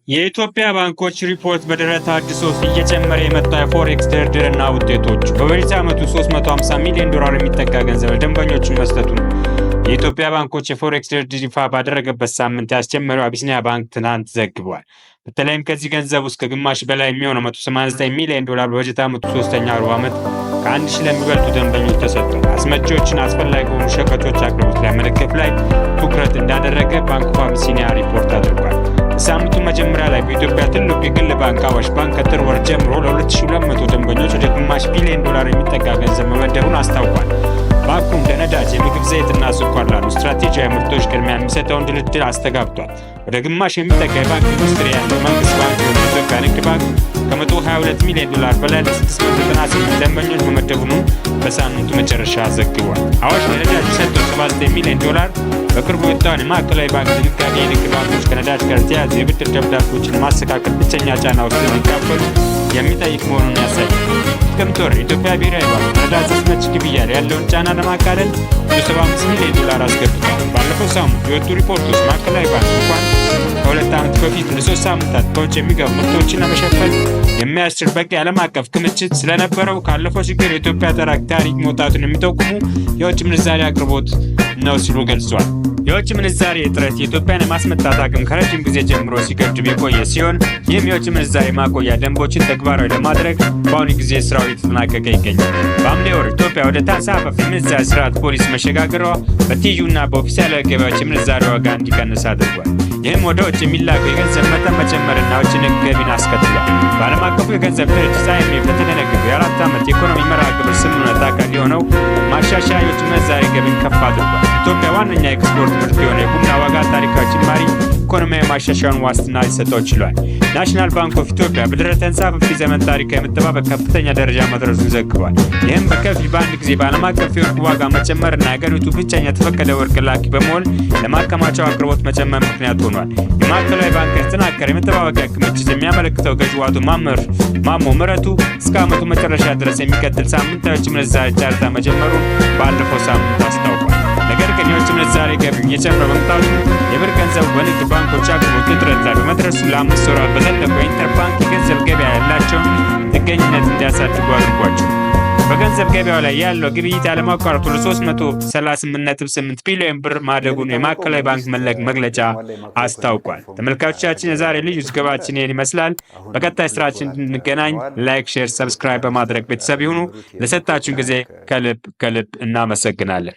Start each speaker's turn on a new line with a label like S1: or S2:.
S1: የኢትዮጵያ ባንኮች ሪፖርት በድህረ ተሃድሶ ውስጥ እየጨመረ የመጣ የ forex ድርድርና ውጤቶች በበጀት ዓመቱ 350 ሚሊዮን ዶላር የሚጠጋ ገንዘብ ለደንበኞቹ መስጠቱን የኢትዮጵያ ባንኮች የ forex ድርድር ይፋ ባደረገበት ሳምንት ያስጀመረው አቢሲኒያ ባንክ ትናንት ዘግቧል። በተለይም ከዚህ ገንዘብ ውስጥ ከግማሽ በላይ የሚሆነው 189 ሚሊዮን ዶላር በበጀት ዓመቱ ሶስተኛ ሩብ ዓመት ከ1,000 ለሚበልጡ ደንበኞች ተሰጥቷል። አስመጪዎችን አስፈላጊ በሆኑ ሸቀጦች አቅርቦት ላይ መደገፍ ላይ ትኩረት እንዳደረገ ባንክ ኦፍ አቢሲኒያ ሪፖርት አድርጓል። በሳምንቱ መጀመሪያ ላይ በኢትዮጵያ ትልቁ የግል ባንክ አዋሽ ባንክ ከጥር ወር ጀምሮ ለ2200 ደንበኞች ወደ ግማሽ ቢሊዮን ዶላር የሚጠጋ ገንዘብ መመደቡን አስታውቋል። ባንኩ እንደ ነዳጅ፣ የምግብ ዘይትና ስኳር ላሉ ስትራቴጂያዊ ምርቶች ቅድሚያ የሚሰጠውን ድልድል አስተጋብቷል። ወደ ግማሽ የሚጠጋ የባንክ ኢንዱስትሪ ያለው መንግስት ባንክ የሆነው የኢትዮጵያ ንግድ ባንክ ከ122 ሚሊዮን ዶላር በላይ ለ698 ደንበኞች መመደቡንም በሳምንቱ መጨረሻ ዘግቧል። አዋሽ ለነዳጅ የሰጠው 79 ሚሊዮን ዶላር በቅርቡ የወጣውን የማዕከላዊ ባንክ ድንጋጌ የንግድ ባንኮች ከነዳጅ ጋር የተያያዙ የብድር ደብዳቤዎችን ማስተካከል ብቸኛ ጫና ውስጥ እንዲካፈሉ የሚጠይቅ መሆኑን ያሳያል። ጥቅምት ወር የኢትዮጵያ ብሔራዊ ባንክ በነዳጅ አስመጪ ግብያ ላይ ያለውን ጫና ለማቃለል 175 ሚሊዮን ዶላር አስገብቷል። ባለፈው ሳምንት የወጡ ሪፖርቶች ማዕከላዊ ባንክ እንኳን ከ2 ዓመት በፊት ለ3 ሳምንታት ከውጭ የሚገቡ ምርቶችን ለመሸፈን የሚያስችል በቂ ዓለም አቀፍ ክምችት ስለነበረው ካለፈው ችግር የኢትዮጵያ ታሪክ መውጣቱን የሚጠቁሙ የውጭ ምንዛሪ አቅርቦት ነው ሲሉ ገልጿል። የውጭ ምንዛሬ እጥረት የኢትዮጵያን የማስመጣት አቅም ከረጅም ጊዜ ጀምሮ ሲገድብ የቆየ ሲሆን ይህም የውጭ ምንዛሬ ማቆያ ደንቦችን ተግባራዊ ለማድረግ በአሁኑ ጊዜ ስራው እየተጠናቀቀ ይገኛል። በሐምሌ ወር ኢትዮጵያ ወደ ተንሳፋፊ የምንዛሬ ስርዓት ፖሊሲ መሸጋገሯ በትይዩና በኦፊሴላዊ ገበያዎች የምንዛሬ ዋጋ እንዲቀንስ አድርጓል። ይህም ወደ ውጭ የሚላከው የገንዘብ መጠን መጨመርና ውጭ ንግድ ገቢን አስከትሏል። በዓለም አቀፉ የገንዘብ ድርጅት አይኤምኤፍ ለተደነገገው የ4 ዓመት የኢኮኖሚ መርሃ ግብር ስምምነት አካል የሆነው ማሻሻያ የውጭ ምንዛሬ ገቢን ከፍ አድርጓል። ኢትዮጵያ ዋነኛ ኤክስፖርት ምርት የሆነ የቡና ዋጋ ታሪካዊ ጭማሪ ኢኮኖሚያዊ ማሻሻያውን ዋስትና ሊሰጠው ችሏል። National Bank of Ethiopia በድህረ ተንሳፋፊ ዘመን ታሪካዊ መጠባበቅ ከፍተኛ ደረጃ መድረሱን ዘግቧል። ይህም በከፊል በአንድ ጊዜ በዓለም አቀፍ የወርቅ ዋጋ መጨመርና የአገሪቱ ብቸኛ የተፈቀደ ወርቅ ላኪ በመሆን ለማከማቻው አቅርቦት መጨመር ምክንያት ሆኗል። የማዕከላዊ ባንክ የተጠናከረ የመጠባበቂያ ክምችት የሚያመለክተው ገዢው አቶ ማሞ ምህረቱ እስከ ዓመቱ መጨረሻ ድረስ የሚቀጥል ሳምንታዊ የውጭ ምንዛሬ ጨረታ መጀመሩን ባለፈው ሳምንት አስታውቋል። ነገር ግን የውጭ ምንዛሬ ገቢው እየጨመረ በመምጣቱ የብር ገንዘቡ በንግድ ባንኮች አቅርቦት እጥረት ላይ በመድረሱ ለ5 ወራት በዘለቀው የ interbank የገንዘብ ገበያ ያላቸውን ጥገኝነት እንዲያሳድጉ አድርጓቸው። በገንዘብ ገበያው ላይ ያለው ግብይት ያለማቋረጥ ወደ 338.8 ቢሊዮን ብር ማደጉን የማዕከላዊ ባንክ መግለጫ አስታውቋል። ተመልካቾቻችን፣ የዛሬ ልዩ ዘገባችን ይህን ይመስላል። በቀጣይ ስራችን እንድንገናኝ like፣ share፣ subscribe በማድረግ ቤተሰብ ይሁኑ። ለሰጣችሁን ጊዜ ከልብ ከልብ እናመሰግናለን።